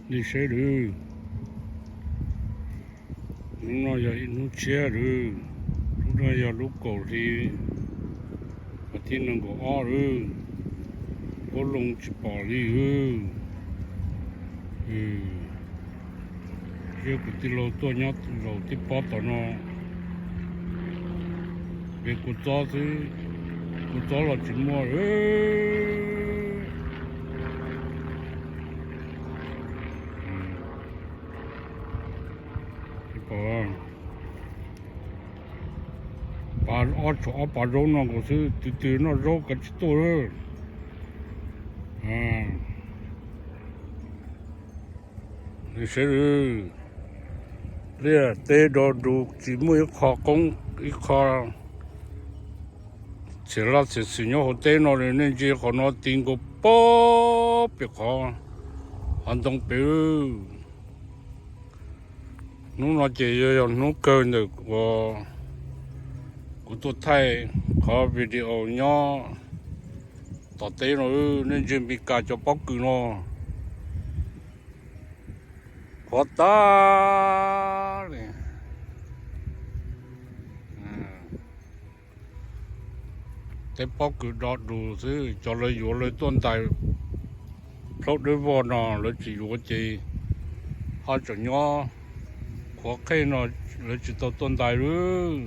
Nej saib lawm, hnub no yog ib hnub tshiab lawm, lub no yog lub kaum hli, vas thib nees nkaum ob lawm, kab loo tsis pom li lawm. Yog kuv tij laug tuaj nyob zaum tib pob tom no, pem kua txob xwb, kua txob los tsis muaj lawm. Pas ob tshuam ob pas zaub no nkaus xwb, twg twg noj zaub kav tsij tuaj lawm. Saib, liaj teb do du tsis muaj ib qho qoob ib qho txhiam laj txhiam xwm nyob hauv teb no li. Nej ntsia qhov no ti nkaus pob pem qhov hav ntoo pem. Hnub no ces yog hnub kawg ntawm uas kuv tuaj thaij qhov video nyob tom teb no. Nej ntsia Meskas cov pob kws no qhuav tag li. Tej pob kws do dus xwb, cov lawv yuav lawv tuaj ntais plaub dawb vog no lawv tsis yuav ces ho tseem nyob qhuav qhej no, lawv tsis tau tuaj ntais lawm.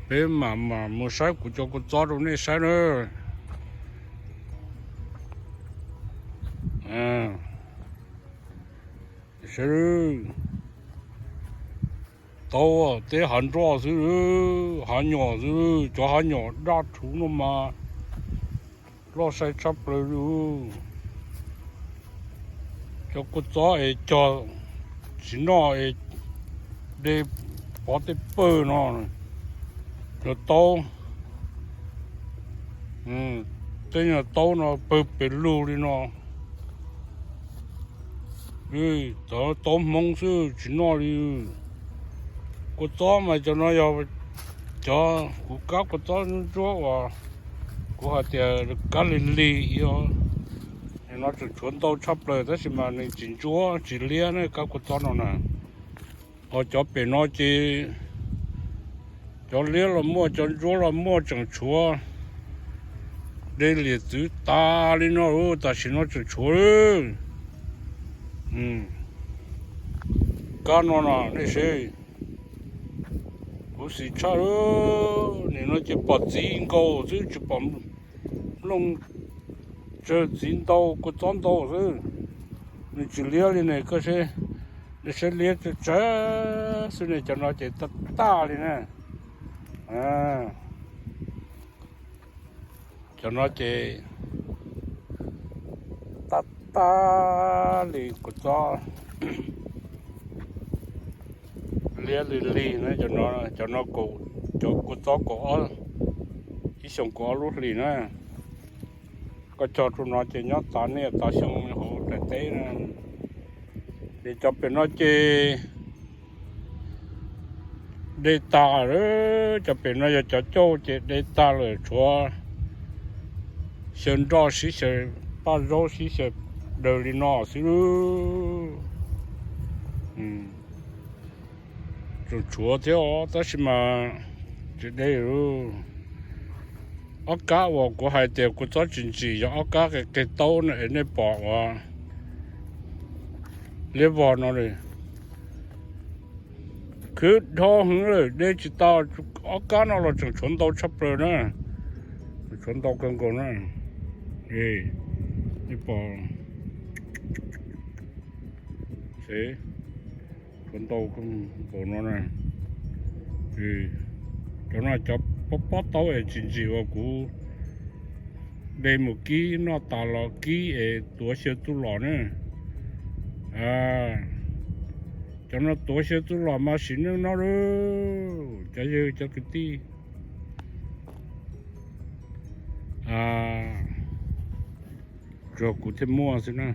Peb mam mam mus saib kuv cov kua txob rau nej saib na. Saib, tau tej hav nroj xwb, hav nyom xwb, cov hav nyom daj rhuv no mas loj sai tshaj plaws li. Cov kua txob es cog tsis noj es de pov tej pawg no, cov taub, tej nyuag taub no pawg pes lug li no. Taub hmoob xwb tsis noj li. Kua txob mas cov no yog cov kuv kab kua txob ntsuab uas kuv hais tias kab lig lig os. Nim no tseem tshuav ntau tshaj plaws tab sis mas nws tsis ntsuab tsis liab ne kab kua txob no na. Ho cov pem no ces cov liab los muaj, cov ntsuab los muaj, tseem tshuav de liam txwv tas li no, tam sim no tseem tshuav. Kab no no nej saib, kuv xis tshaj, nim no ces pom txiv nkaus xwb tsis pom nplooj tsawg, txiv ntau kua txob ntau xwb. Nws tsis liab li ne, koj saib, nej saib liab tsawg tsawg xwb ne, cov no ces tag tag li na. Cov no ces tag tag li kua txob liab li lig na. Cov no, cov kua txob kaum ob, ib xyoos kaum ob lub hlis na. Koj cog rau no ces nyob tav niaj tav xyoo hauv daim teb na. Ces cov pem no ces de tas lawm, cov pem no yog cov cauj ces de tag lawm, tshuav xyaw nroj sib xyaw, paj zaub sib xyaw daws li no xwb. Tseem tshuav thiab os, tab sis mas tsis de. Ob kab uas kuv hais tias kua txob tsis ntsim yog ob kab qe qe taub no es nej pom uas liab vog no li. Khwb dhau heev lawm, de tsis tau. Ob kab no los tseem tshuav ntau tshaj plaws na, tseem tshuav ntau kawg nkaus na. Nej pom, tshuav ntau kawg nkaus no na. Cov no cov pob pob taub es tsis ntsim uas kuv de mus kib noj tas los kib es tuav xyaw txuj lom na. Cov no tuav xyaw txuj lom mas sim neej no lawm cov yawg cov kwv tij. Tsuas kuv thiaj muaj xwb na.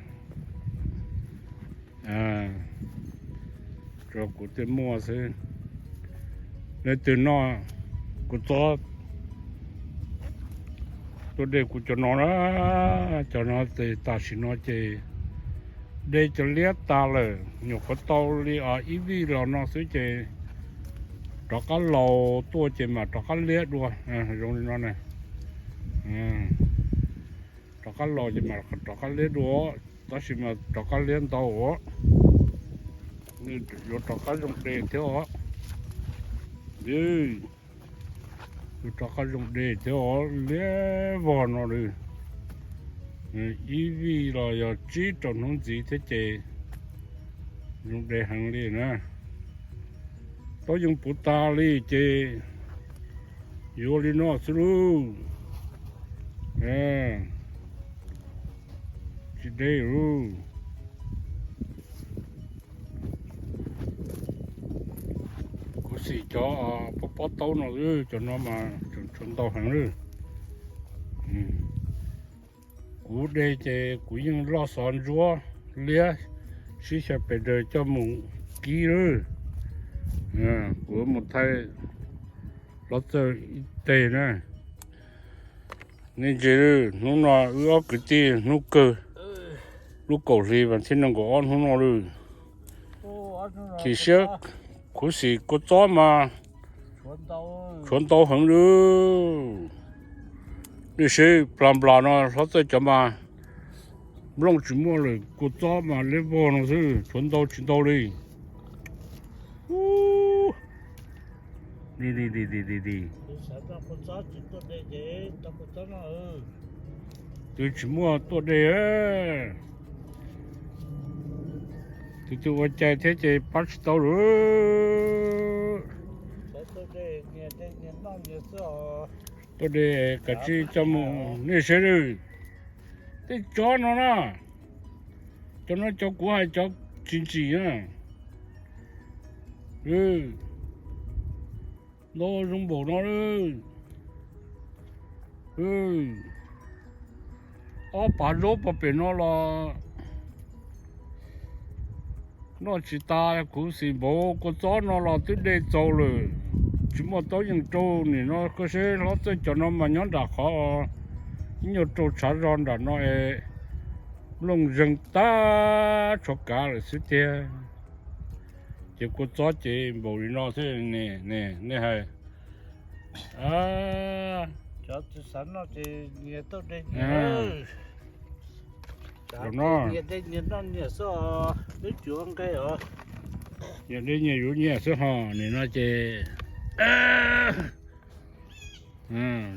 Tsuas kuv thiaj muaj xwb. Leej twg noj kua txob Tuaj de kuv cov no na, cov no ces tam sim no ces de cov liab tas lawm, nyuam qhuav tau li ib vij los no xwb ces rov qab laus tuaj ces mam rov qab liab dua, zoo li no na. Rov qab laus ces mam rov qab liab dua, tab sis mas rov qab liab ntau os, yuav rov qab zoo de thiab os. Yuav rov qab zoo de thiab os, liab vog no li. Ib vij los yog tsib rau hnub ntxiv thiab ces zoo de heev li na. Taub yeej puv tas li ces yuav li no xwb lauj. Tsis de lauj. Kuv xim cov pob pob taub no, cov no mas tshuav ntau heev lawm. Kuv de ces kuv yeej loj xov ntsuab liab sib xyaw pes daws coj mus kib lawm. Kuv mus thaij hlob Txawj ib teg na. Nej ntsia, hnub no wb ob kwv tij hnub kawg, lub kaum hli vas thib nees nkaum ob hnub no lawm. Chim siab khuv xim kua txob mas tshuav ntau heev lawm. Nej saib plas nplas no hlob Txawj cov mas nplooj tsis muaj lawm, kua txob mas liab vog no xwb, tshuav ntau tsis ntau li. Twb tsis muaj tuaj de, tus twg ua cai thiab ces pab tsis tau lawm. Tuaj de kav tsij coj mus, nej saib, tej tsob no na, cov no cov kuv hais cov tsis ntsim na. Ntau zoo npaum no. Ob pav zaub pov pem no los noj tsis tas, khuv xim npaum, kua txob no los twb de txaus lawm. Tsis muaj taub yeej rau, nim no koj seb hlob Txawj cov no mas nyob nram qhov ib nyuag rau tshav zog nram no es nplooj zeeg tag tshuav kav lawm xwb tiag. Ces kua txob ces npaum li no xwb ne, nej hais. Cov tsis xav noj ces nyias tuaj de nyias. Nyias de nyias noj nyias xwb os, twb tsis ua nqe os. Nyias de nyias yuav nyias xwb ho, nim no ces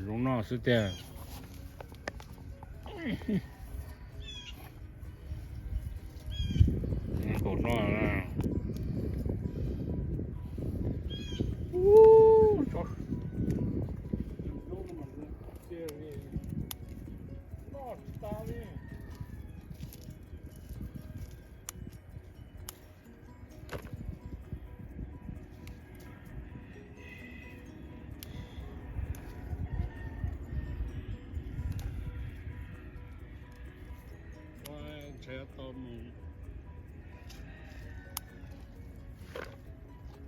zoo noj xwb tiag. Nkaum no. Ntshe tau mus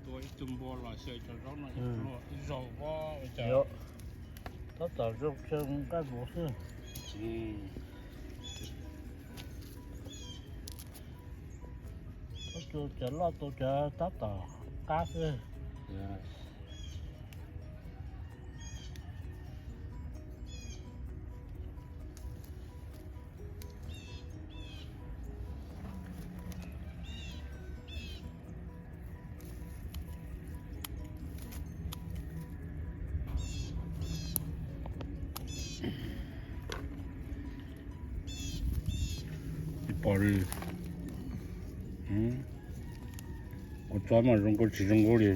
tua ib tug npua los xyaw cov zaub no ib zaug ua cas. Tab tom zoo chaw nqaij npaum xwb. Tab tus cov loj tus cov tab tom qab xwb. Pom li, kua txob mas zoo nkauj tsis zoo nkauj li.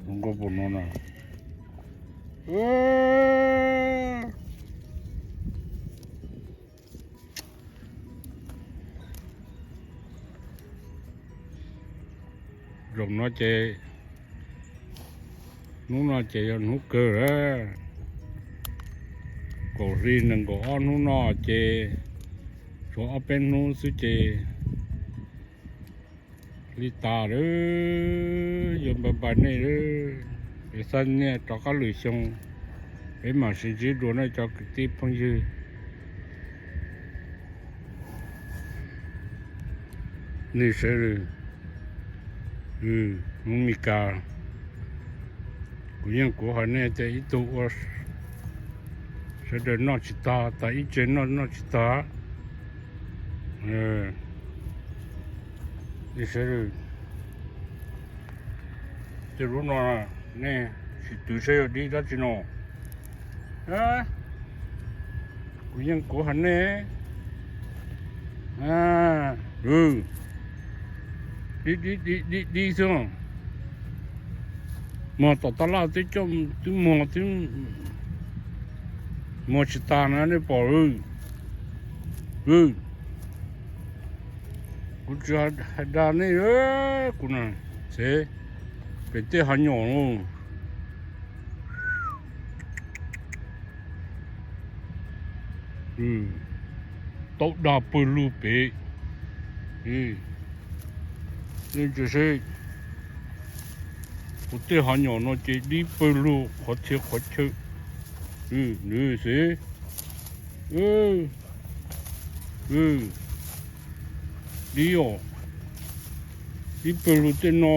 Zoo nkauj npaum no na. Zaum no ces, hnub no ces yog hnub kawg lawm. Kaum hli nees nkaum ob hnub no ces tshuav ob peb hnub xwb ces li tas lawm, yuav npaj npaj nej lawm. Xa niaj rov qab lwm xyoo, peb mam sib ntsib dua nawb cov kwv tij phooj ywg. Nej sawv daws, Hmoob Mes Kas, kuv yeej kuv hais nej tias ib tug ua sawv daws noj tsis tag, tas ib tse noj noj tsis tag. Nej sawv daws, tej lub no nej sim twv saib yog dib dab tsi no. Kuv yeej kuv hais nej, dib dib dib dib xwb. Muag tom tab laj twb coj, twb muag, twb muag tsis tas na nej pom. Kuv tsis hais dag nej, kuv na, xev pem tej hav nyom no. Tau dag pawg lug pem. Nej ntsia seb, kuv tej hav nyom no ces dib pawg lug qhov txhia qhov chaw. Nws xev, dib os, dib pawg lug tej no,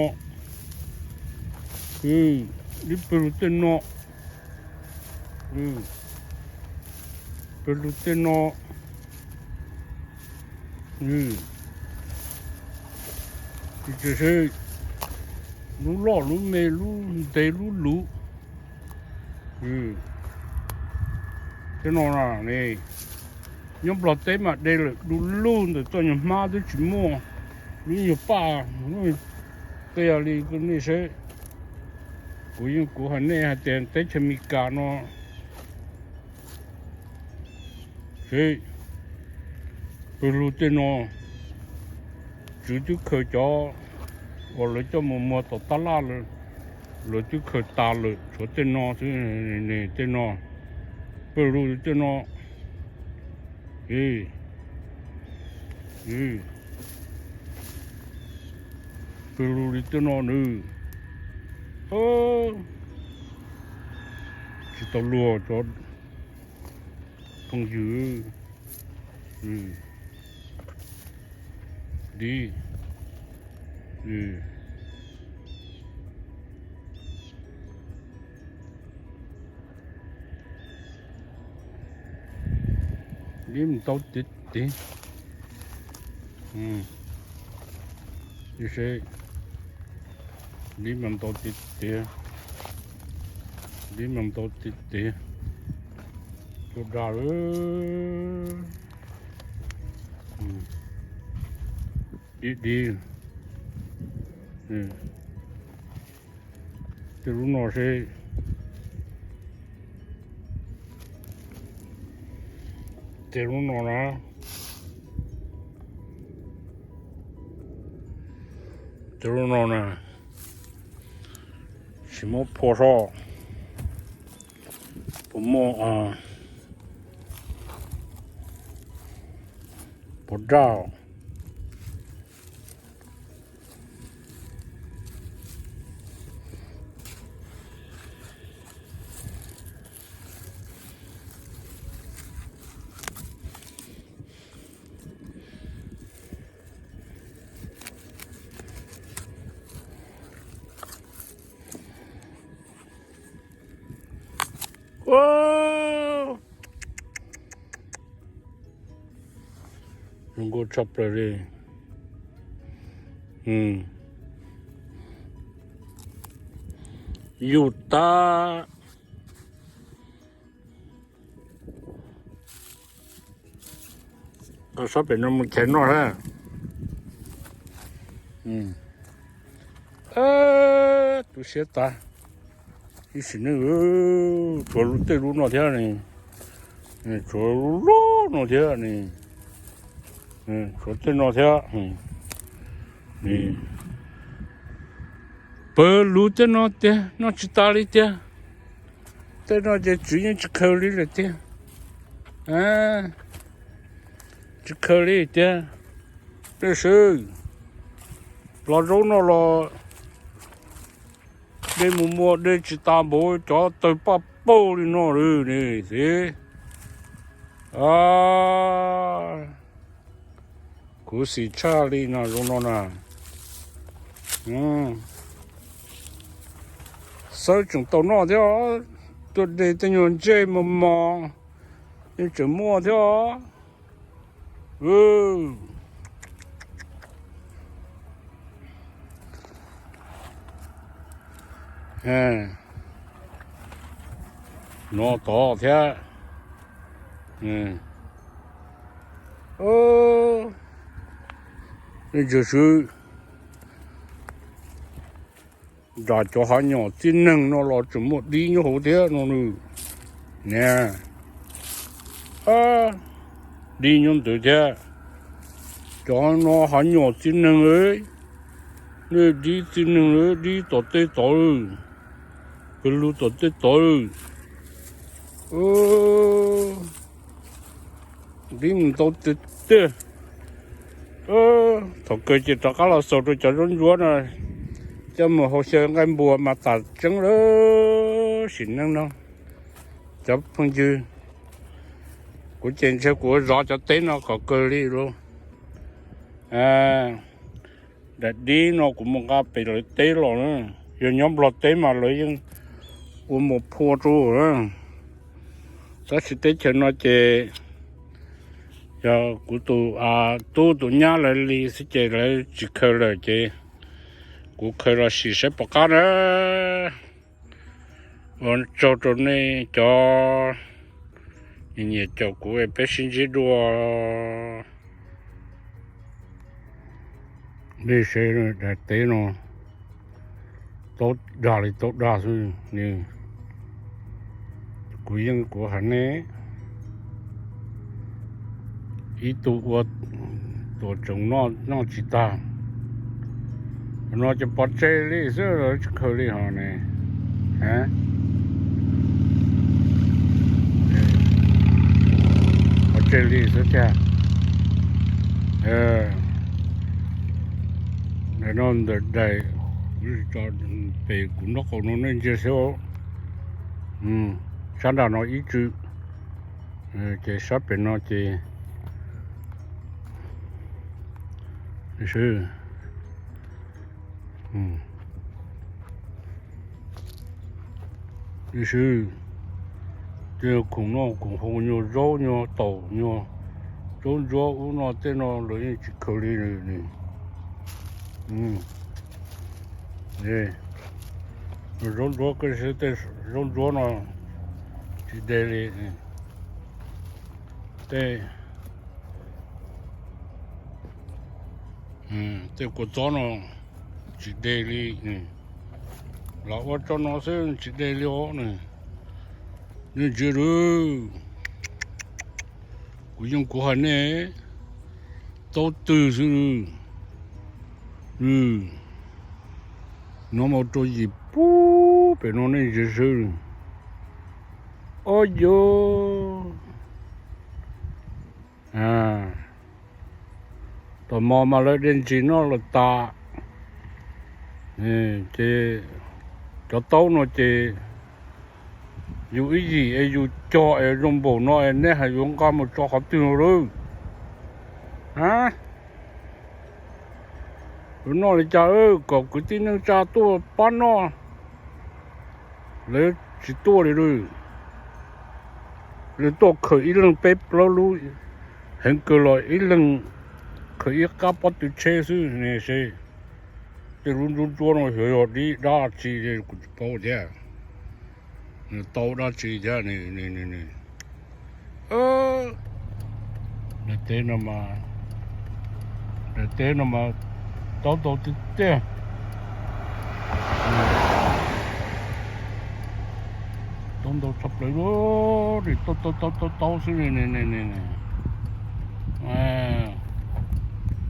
dib pawg lug tej no, pawg lug tej no. Ntsia seb, lub loj lub me, lub ntev lub luv. Tej no na, nyob Nplog teb mas de lawm du lug ntawm txoj nyuag hmab twb tsis muaj, lub nyuag paj, lub nyuag qias li nej seb. Kuv yeej kuv hais nej hais tias teb chaws Amelikas no, seb, pawg lug tej no, tswv twb khaws cov uas lawv coj mus muag tom tab laj lawm, lawv twb khaws tas lawm, tshuav tej no xwb, tej no, pawg lug tej no. Pawg lug li tej no nws, tsis tau luag cov phooj ywg. Dib, dib mus tau tiag tiag. Dib mas ntau tiag tiag, dib mas ntau tiag tiag. Cua dag lawm. Dib dib. Tej lub no seb, tej lub no na, tej lub no na, tsis muab phua soj, puas muaj, puas daj. Zoo nkauj tshaj plaws li. Yus tag. Sab pem no mus chais noj thiab. Tu siab tag. Ib sim neej tshuav tej lub no thiab ne, tshuav lub lub no thiab ne, tshuav tej no thiab. Pawg lug tej no tiag, noj tsis tas li tiag. Tej no ces tswv yeej tsis khaws li lawm tiag. Tsis khaws li tiag. Tej sawv los zaub noj los dej mus muag dej tsis tas npaum cov tawg paj paug li no li ne xwb. Khuv xim tshaj li no zoo no na. Xawb tseem tau noj thiab, tuaj de tej nyuag ntsej mos mos yeej tseem muaj thiab. No tod thiab. Ntsia swb, nram cov hav nyom txiv neeg no los tseem muaj dib nyob hauv thiab no nws. Niam, dib nyob ntawd thiab. Cov no hav nyom txiv neeg, nej dib txiv neeg, dib tom tej tod, pes lug tom tej tod. Dib mus ntau tiag tiag. Thaum kawg ces rov qab los xaus rau cov zaub ntsuab no, coj mus hau xyaw nqaij npua mas tas tseeb lawm sim neej no. Cov phooj ywg, kuv ces ntshe kuv zov cov teb no kom kawg li lauj. Daim dib no kuv mus nqa pem lawv teb los na, yog nyob Nplog teb mas lawv yeej ua mus phua rau. Tab sis teb chaws no ces yog kuv tus tub tus nyab lawv li xwb ces lawv tsis khaws lawm ces kuv khaws los sim saib puas qab na. Ua tsaug rau nej cov nyiam caum kuv, peb sib ntsib dua. Nej saib daim teb no, taub dag li taub dag xwb. Kuv yeej kuv hais nej, ib tug ua tuam tsoom noj noj tsis tag. No ces pov tseg li xwb, tsis khaws li ho ne. Pov tseg li xwb thiab. Daim no ntawm daim, kuv tso pem kuv nraub qaum no nej ntsia xwb. Sab nram no ib tsw, ces sab pem no ces swb. Ib swb, tej khoom noj khoom haus, nyuag zaub nyuag taum, nyuag zaub ntsuab ub no tej no lawv yeej tsis khaws li. Zaub ntsuab, tej zaub ntsuab no tsis de li. Tej, tej kua txob no tsis de li. Los ua tso no xwb tsis de li os. Nej ntsia lawm, kuv yeej kuv hais nej, taub twg xwb. No mus rau yim pub pem no nej ntsia xwb. Ob yo, tos mos mas lawv de ntsis noj los tas. Ces cov taub no ces yus ib yim es yus cog es zoo npaum no es nej hais yuav nqa mus tso qhov twg no lawm? Yuav noj li cas kom kwv tij neej tsa tuaj pab noj? Lawv tsis tuaj li lawm. Lawv tuaj khaws ib leeg peb plaub lub, heev kawg los ib leeg khaws ib qab pob tw tsheb xwb ne se. Tej lub ntsuab ntsuab no xyov yog dib dab tsi kuv tsis paub thiab. Nws tau dab tsi thiab. Daim teb no mas, daim teb no mas taub ntau tiag tiag. Taub ntau tshaj plaws li, taub taub taub taub xwb ne.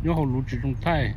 Nyob hauv lub tsis zoo thaij.